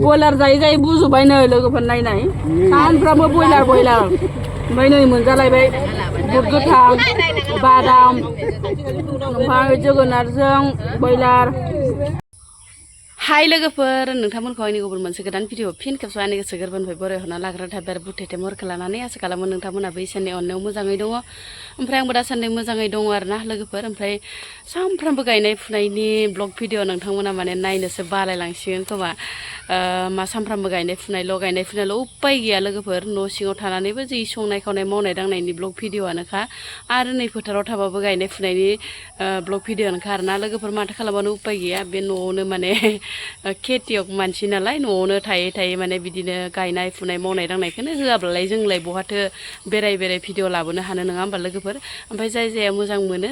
बयलार जायै जायै बुजुबाय नै लोगोफोर नायनाय सानफ्रामबो बयलार ओमफ्राय नै मोनजालायबाय बुद गोथां बादाम ओमफ्राय जोगोनारजों बयलार हाय लोगोफोर नोंथांमोनखौ आंनि गुबुन मोनसे गोदान भिडिअ फिन खेबसे आंनि गोसो गोरबोनिफ्राय बरायहरना लाग्रा थाबाय बुथेथे महरखौ लानानै आसा खालामो नोंथांमोनाबो इसोरनि अननायाव मोजाङै दङ ओमफ्राय आंबो दासान्दि मोजाङै दङ आरोना लोगोफोर ओमफ्राय सानफ्रामबो गायनाय फुनायनि ब्लग भिडिअ नोंथांमोना माने नायनोसो बालायलांसिगोन खोमा मा सानफ्रामबो गायनाय फुनायल' उपाय गैया लोगोफोर न' सिङाव थानानैबो जि संनाय खावनाय मावनाय दांनायनि ब्लग भिडिअआनोखा आरो नै फोथाराव थाबाबो गायनाय फुनायनि ब्लग भिडिअआनोखा आरोना लोगोफोर माथो खालामबानो उपाय गैया बे न'आवनो माने खेथियक मानसि नालाय न'आवनो थायै थायै माने बिदिनो गायनाय फुनाय मावनाय दांनायखौनो होआब्लालाय जोंलाय बहाथो बेराय भिडिअ लाबोनो हानो नङा होमबा लोगोफोर ओमफ्राय जाय जाया मोजां मोनो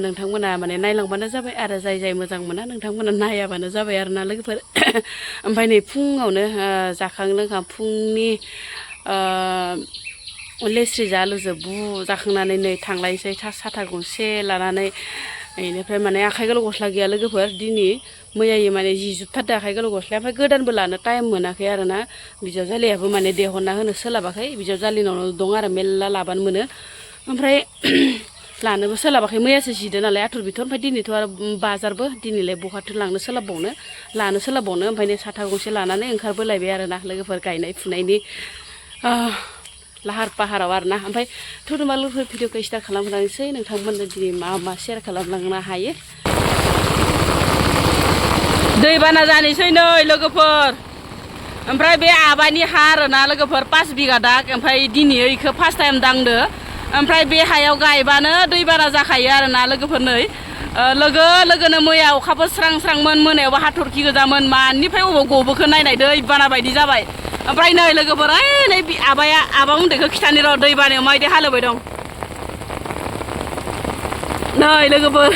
नोंथांमोना माने नायलांबानो जाबाय आरो जाय मोजां मोना नोंथांमोना नायाबानो जाबाय आरोना लोगोफोर ओमफ्राय नै फुङावनो जाखां लोंखां फुंनि लेस्रि जालुजोब जाखांनानै नै थांलायनोसै साथा गंसे लानानै बेनिफ्राय माने आखाइ गोलाव गस्ला गैया लोगोफोर दिनै मैयायै माने जि जोबथारदो आखाइ गोलाव गस्लाया ओमफ्राय गोदानबो लानो टाइम मोनाखै आरोना बिजावजालियाबो माने देहरना होनो सोलाबाखै बिजावजालिनावनो दं आरो मेल्ला लाबानो मोनो ओमफ्राय लानोबो सोलाबाखै मैयासो जिदो नालाय आथुर बिथर ओमफ्राय दिनैथ' आरो बाजारबो दिनैलाय बहाथो लांनो सोलाबबावनो लानो सोलाबबावनो ओमफ्राय साथा गंसे लानानै ओंखारबोलायबाय आरोना लोगोफोर गायनाय फुनायनि लाहार फाहाराव आरोना ओमफ्राय थुरुमालुफोर भिडिअखौ स्टार्ट खालामलांनोसै नोंथांमोननो दिनै मा सेयार खालामलांनो हायो दैबाना जानोसै नै लोगोफोर ओमफ्राय बे आबानि हा आरोना लोगोफोर 5 बिगा दाग ओमफ्राय दिनै इखौ फार्स्ट टाइम दांदो ओमफ्राय बे हायाव गायबानो दैबाना जाखायो आरोना लोगोफोर नै लोगोनो मैया अखाबो स्रांमोन मोनायावबो हाथरखि गोजामोन मानिफ्राय अबाव गबोखो नायनाय दैबाना बायदि जाबाय ओमफ्राय नै लोगोफोर नै आबा उन्दैखौ खिथानि र' दैबानायाव माबायदि हालेवबाय दं नै लोगोफोर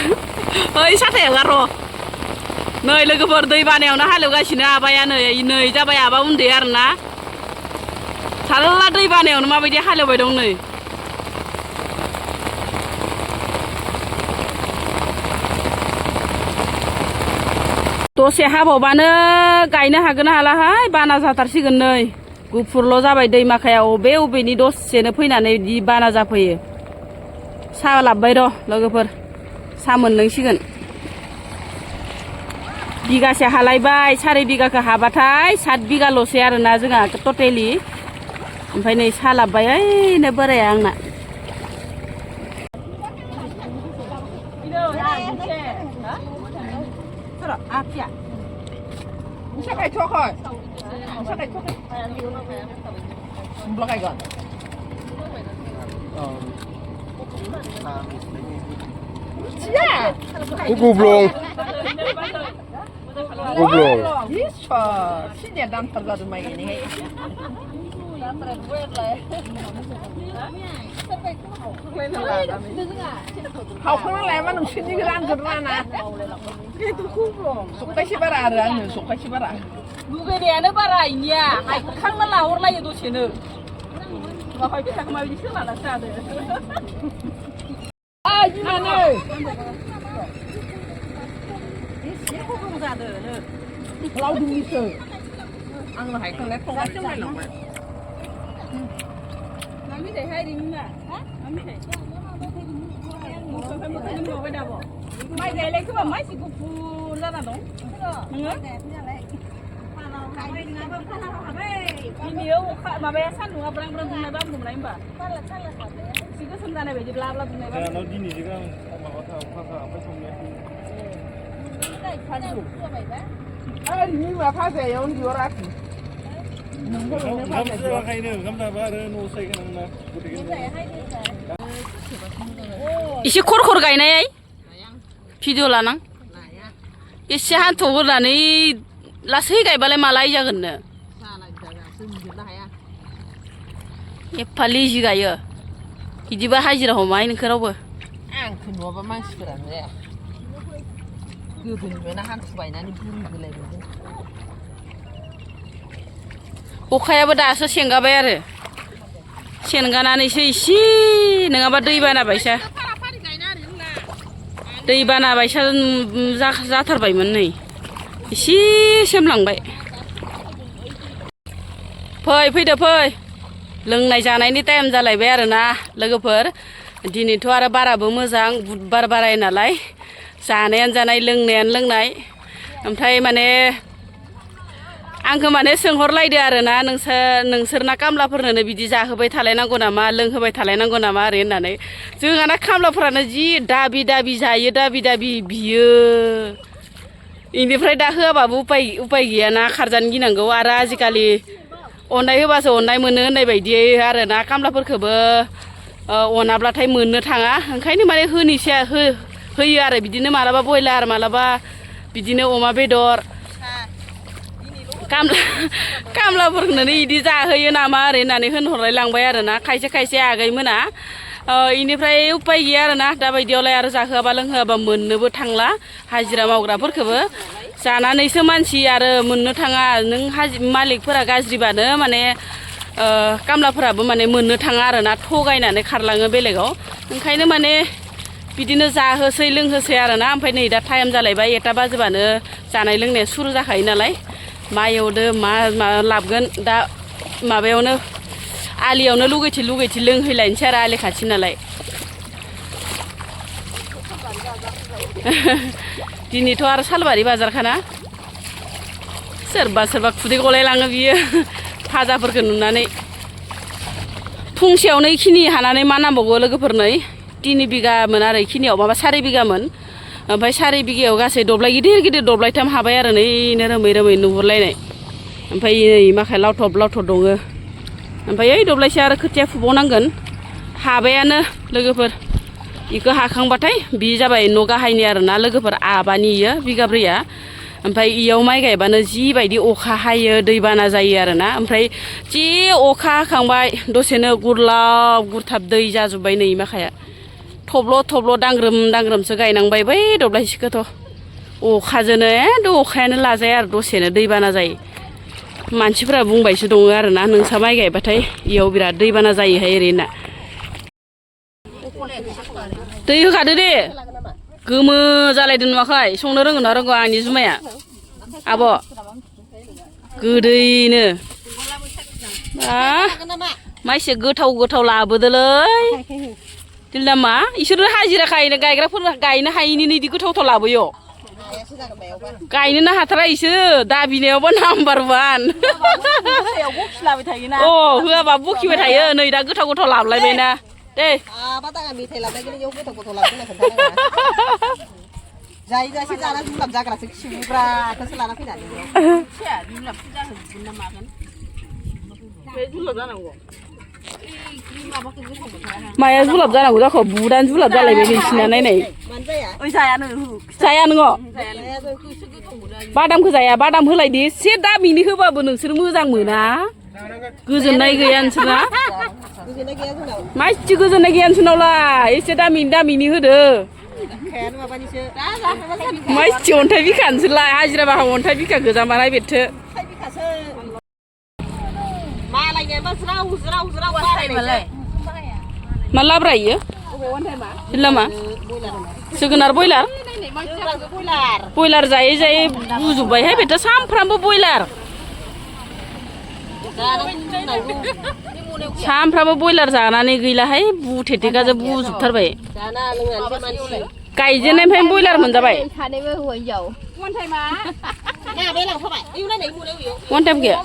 ओइ साथायाव गार' नै लोगोफोर दै बानायावनो हालेवगासिनो आबाया नै जाबाय आबा उन्दै आरोना थारला दै बानायावनो माबायदि हालेवबाय दं नै दसे हाबावबानो गायनो हागोन ना हालाहाय बाना जाथारसिगोन नै गुफुरल' जाबाय दैमाखाया अबेनि दसेनो फैनानै बिदि बाना जाफैयो साहा लाबबाय र' लोगोफोर साहा मोनलोंसिगोन बिगासे हालायबाय 4 बिगाखौ हाबाथाय 7 बिगाल'सै आरोना जोंहा टटेलि ओमफ्राय नै साहा लाबबाय ओइनो बोराया आंना Gublong. Sini dam tergadu mai ini. Kau kenal lama nung sini geran gerana. Itu gublong. Sukai si bara ada anu, sukai si bara. Bukan dia ada bara ini ya. Hai kang melawar lah itu sini. Wah kita kemana di sana lah sada. Ah gimana? Lau dulu itu. Ang lahai kan lepas macam mana lama. Mami deh hai di mana? Hah? Mami deh. Mai deh lagi tu mai sih kupur dah nado. Ini yo, mama ya san nunggu berang tunai bang belum lain bah. Sih sebenarnya baju belabla tunai bang. Kalau di ni juga mau tahu apa semua. Ini mah pasal yang juara tu. एसे खर गायनाय video लानां एसे हान्थुगोरनानै लासै गायबालाय मालाय जागोननो एफा lazy गायो बिदिबा हाजिरा हमाय नोंखौ रावबो आंखौ नुवाबा मानसिफोरानो जाया गोदोनिफ्रायनो हान्थु बायनानै बुंलायबाय अखायाबो दासो सेंगाबाय आरो सेनगानानैसो इसे नङाबा दैबाना बायसा जाथारबायमोन नै इसे सेमलांबाय फैदो फै लोंनाय जानायनि टाइम जालायबाय आरोना लोगोफोर दिनैथ' आरो बाराबो मोजां बुधबार बाराय नालाय जानायानो जानाय लोंनायानो लोंनाय ओमफ्राय माने आंखौ माने सोंहरलायदो आरोना नोंसोरना खामलाफोरनो बिदि जाहोबाय थालायनांगौ नामा लोंहोबाय थालायनांगौ नामा ओरै होननानै जोंहाना खामलाफोरानो जि दाबि जायो दाबि बियो इनिफ्राय दा होआबाबो उपाय गैयाना खारजानो गिनांगौ आरो आजिखालि अननाय होबासो अननाय मोनो होननाय बायदि आरोना खामलाफोरखौबो अनाब्लाथाय मोननो थाङा ओंखायनो माने होयो आरो बिदिनो मालाबा बयलार मालाबा बिदिनो अमा बेदर खामलाफोरनो इदि जाहोयो नामा ओरै होननानै होनहरलाय लांबाय आरोना खायसे आगैमोना इनिफ्राय उपाय गैया आरोना दाबायदियावलाय आरो जाहोआबा लोंहोआबा मोननोबो थांला हाजिरा मावग्राफोरखौबो जानानैसो मानसि आरो मोननो थाङा नों मालिकफोरा गाज्रिबानो माने खामलाफोराबो माने मोननो थाङा आरोना थगायनानै खारलाङो बेलेगाव ओंखायनो माने बिदिनो जाहोसै लोंहोसै आरोना ओमफ्राय नै दा टाइम जालायबाय 1टा बाजिबानो जानाय लोंनाया सुरु जाखायो नालाय मा एवदो मा लाबगोन दा माबायावनो आलियावनो लुगैथि लोंहैलायनोसै आरो आलि खाथि नालाय दिनैथ' आरो सालबारि बाजारखाना सोरबा खुदै गलायलाङो बियो फाजाफोरखौ नुनानै फुंसेयावनो इखिनि हानानै मा नांबावगौ लोगोफोरनो 3 बिगामोन आरो इखिनियाव माबा 4 बिगामोन ओमफ्राय 4 बिगायाव गासै दब्लाय गिदिर दब्लायथाम हाबाय आरो नैनो रोमै नुहुरलायनाय ओमफ्राय नै माखाय लावथब दङो ओमफ्राय ओइ दब्लायसे आरो खोथिया फुबावनांगोन हाबायानो लोगोफोर इखौ हाखांबाथाय बि जाबाय न' गाहायनि आरोना लोगोफोर आबानि इयो बिगाब्रैया ओमफ्राय इयाव माइ गायबानो जिबायदि अखा हायो दैबाना जायो आरोना ओमफ्राय जि अखा हाखांबाय दसेनो गुरथाब दै जाजोब्बाय नै माखाया थब्ल' दांग्रोमसो गायनांबाय बै दब्लायसेखौथ' अखाजोंनो अखायानो लाजाया आरो दसेनो दैबाना जायो मानसिफोरा बुंबायसो दङ आरोना नोंसा माइ गायबाथाय इयाव बिराद दैबाना जायोहाय ओरैना दै होखादो दे गोमो जालायदों नुवाखै संनो रोंगौ ना रोंगौ आंनि जुमाया आब' गोदैनो माइसे गोथाव लाबोदोलै दिलदामा इसोरो हाजिरा गायग्राफोर गायनो हायिनि इदि गोथाव लाबोयो गायनोनो हाथारा इसोर दाबिनायावबो नाम्बार 1 होआबा बखिबाय थायो नै दा गोथाव लाबोलायबायना दे जायगासे जाना जुलाब जाग्रासो खिबुग्राखौसो लाना फैनानै माया जुलाब जानांगौ जाखो बुदानो जुलाब जालायबाय नोंसिना नायनाय जाया नोङो बादामखौ जाया बादाम होलायदो एसे दामिनि होबाबो नोंसोर मोजां मोना गोजोननाय गैया नोंसोरना मानसि गोजोननाय गैया नोंसोरनावलाय एसे दामिनि होदो मानसि अन्थाइ बिखा नोंसोरलाय हाजिरा बाहा अन्थाइ बिखा गोजा मानाय बेथो मा लाब्रा इयो लामा जोगोनार बयलार जायै बुजुबबायहाय बेथ' सामफ्रामबो बयलार सामफ्रामबो बयलार जानानै गैलाहाय बुथेथेगाजों बुजुबथारबाय गायजेननायनिफ्राय बयलार मोनजाबाय वान टाइम गैया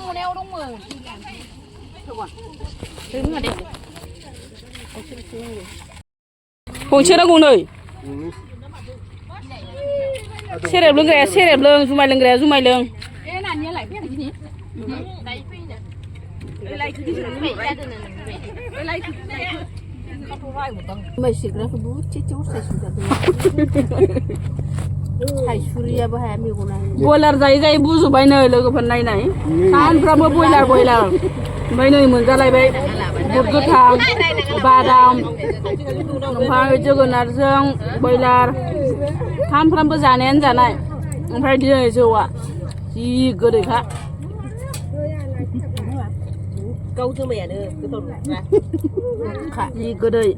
गंसे नांगौ नै सेरेब लोंग्राया सेरेब लों जुमाय लोंग्राया जुमाय लों बयलार जायै बुजुबाय नै लोगोफोर नायनाय सानफ्रामबो बयलार ओमफ्राय नै मोनजालायबाय बुद गोथां बादाम ओमफ्राय जोगोनारजों बयलार सानफ्रामबो जानायानो जानाय ओमफ्राय दिनै जौआ जि गोदैखा गाव जोमायानो गोथाव जि गोदै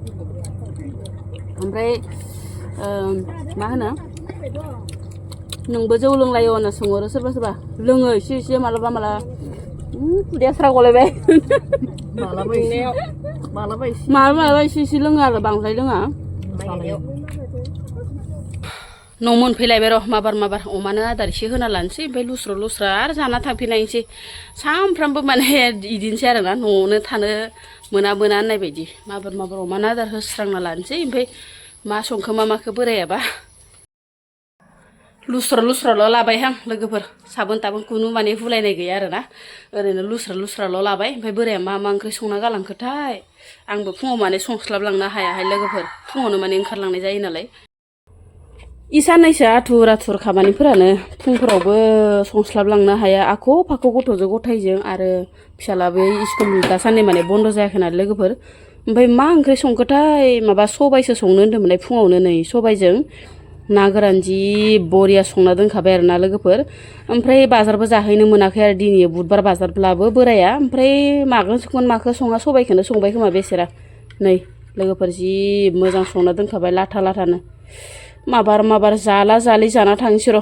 ओमफ्राय मा होनो नोंबो जौ लोंलायो होनना सोंहरो सोरबा लोङो एसे मालाबा खुदिया स्रा गलायबाय मालाबा एसे लोङो आरो बांद्राय लोङा न' मोनफैलायबाय र' माबार अमानो आदार एसे होना लानोसै ओमफ्राय लुस्रा आरो जाना थांफिनलायनोसै सानफ्रामबो माने इदिनोसै आरोना न'आवनो थानो मोना होननाय बायदि माबार अमानो आदार होस्रांना लानोसै ओमफ्राय मा संखो मा माखो बोरायाबा लुस्राल' लाबायहां लोगोफोर साबोन ताबोन खुनु माने हुलायनाय गैया आरोना ओरैनो लुस्राल' लाबाय ओमफ्राय बोराया मा ओंख्रि संना गालांखोथाय आंबो फुङाव माने संस्लाबलांनो हायाहाय लोगोफोर फुङावनो माने ओंखारलांनाय जायो नालाय इ साननैसो आथुर खामानिफोरानो फुंफोरावबो संस्लाबलांनो हाया आख' फाख' गथ'जों गथायजों आरो फिसालाबो स्कुल दासान्दि माने बन्द' जायाखै नालाय लोगोफोर ओमफ्राय मा ओंख्रि संखोथाय माबा सबायसो संनो होन्दोंमोनलाय फुङावनो नै सबायजों ना गोरान जि बरिया संना दोनखाबाय आरोना लोगोफोर ओमफ्राय बाजारबो जाहैनो मोनाखै आरो दिनै बुधबार बाजारब्लाबो बोराया ओमफ्राय माखो सङा सबायखौनो संबाय खोमा बेसेरा नै लोगोफोर जि मोजां संना दोनखाबाय लाथा लाथानो माबार जाला जालि जाना थांसै र'